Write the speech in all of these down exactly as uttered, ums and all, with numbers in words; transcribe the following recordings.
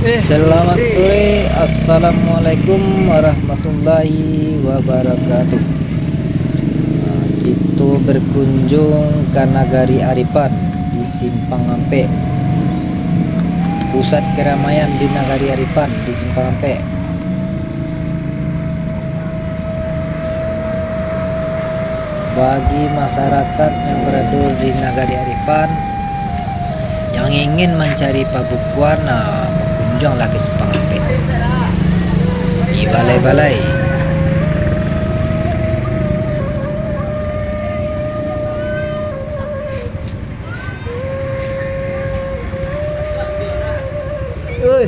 Selamat sore, assalamualaikum warahmatullahi wabarakatuh. Nah, kito berkunjung ka Nagari Aripan di Simpang Ampek. Pusat keramaian di Nagari Aripan di Simpang Ampek. Bagi masyarakat yang berada di Nagari Aripan, yang ingin mancari pabukuan, ah, bakunjuanglah ka Simpang Ampek. Di balai-balai. Oi.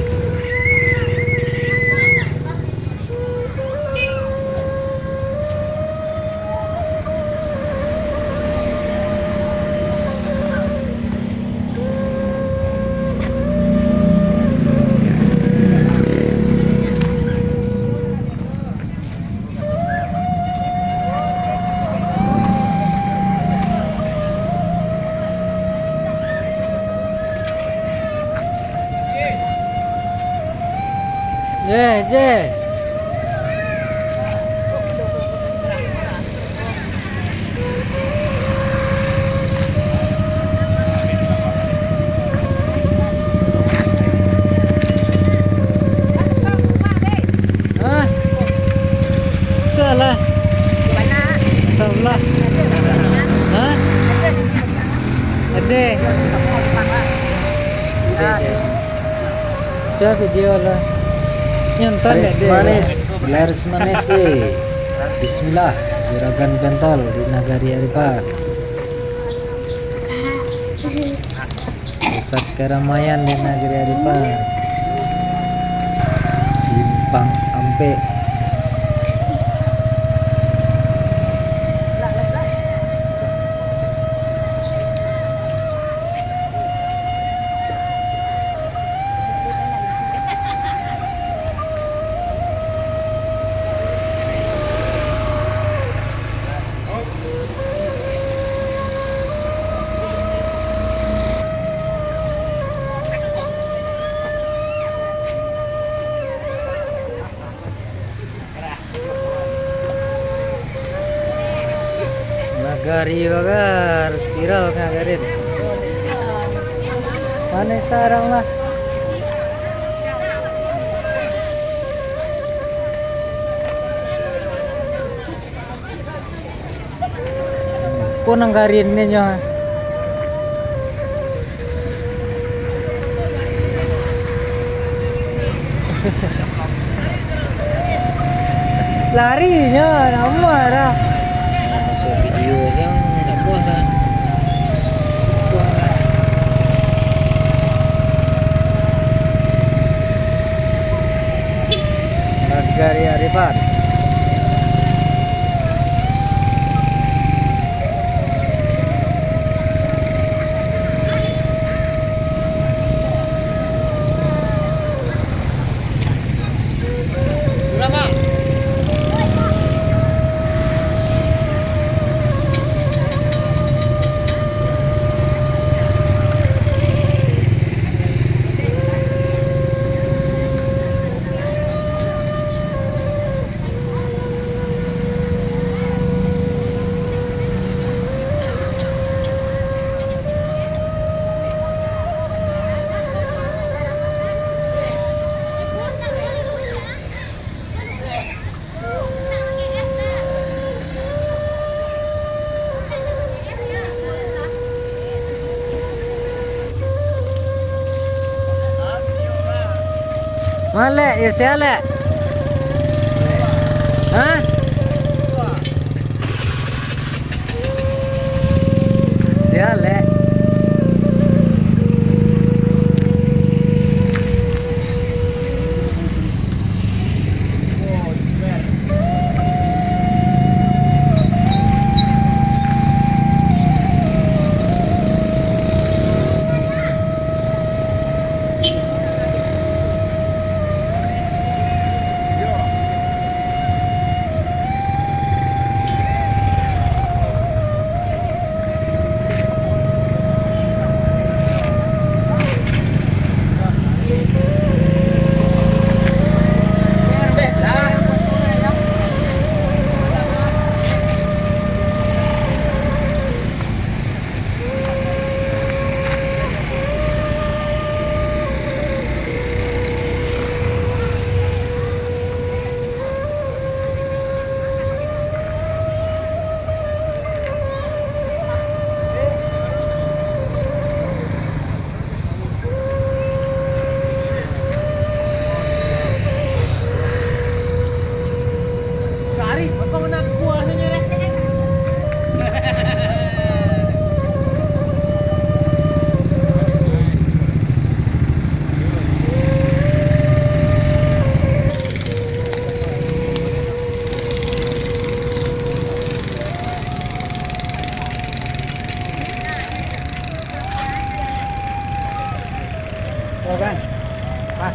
Jeh, jeh. Hah? Salah. Salah. Hah? Ade. Ade, ade. Siap video lah. Nyonton. Laris dek dia. Manis, laris manis deh. Bismillah, Juragan Pentol di Nagari Aripan. Pusat keramaian di Nagari Aripan. Simpang Ampek. Nagari bagar, spiral ka nagari. Panek sarang lah. Ko nang garin ni nyo. Lari nyo, nak muah dah. Masuk video siang, nak muah dah. Nagari Aripan. Malek, yo sia lek. Hah? Sia lek. Wih,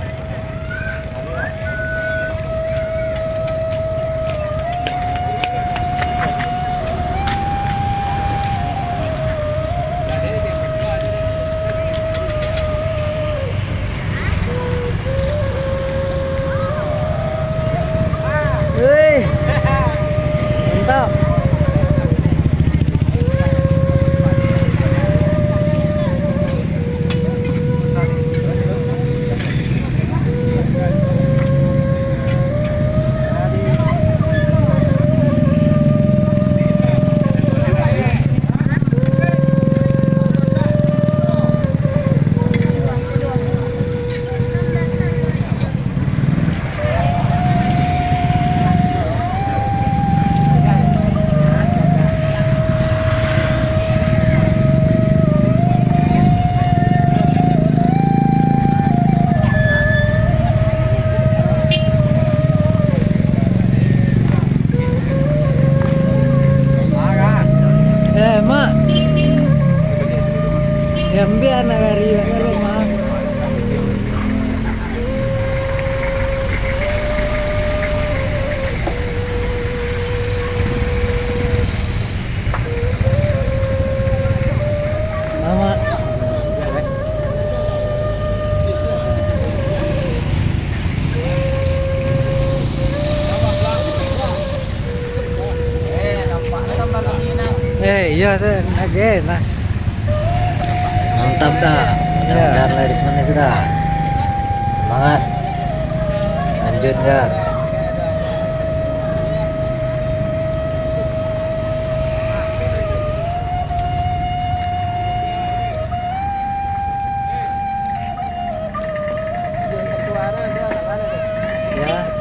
mantap. Eh, Mak. Ya, ambiak anak gari, ya, kalau, Mak. Lama. Eh, iyo tu, lagi nah. Mantap dah. Mudah-mudahan laris manis dah. Semangat. Lanjut dah. Ya.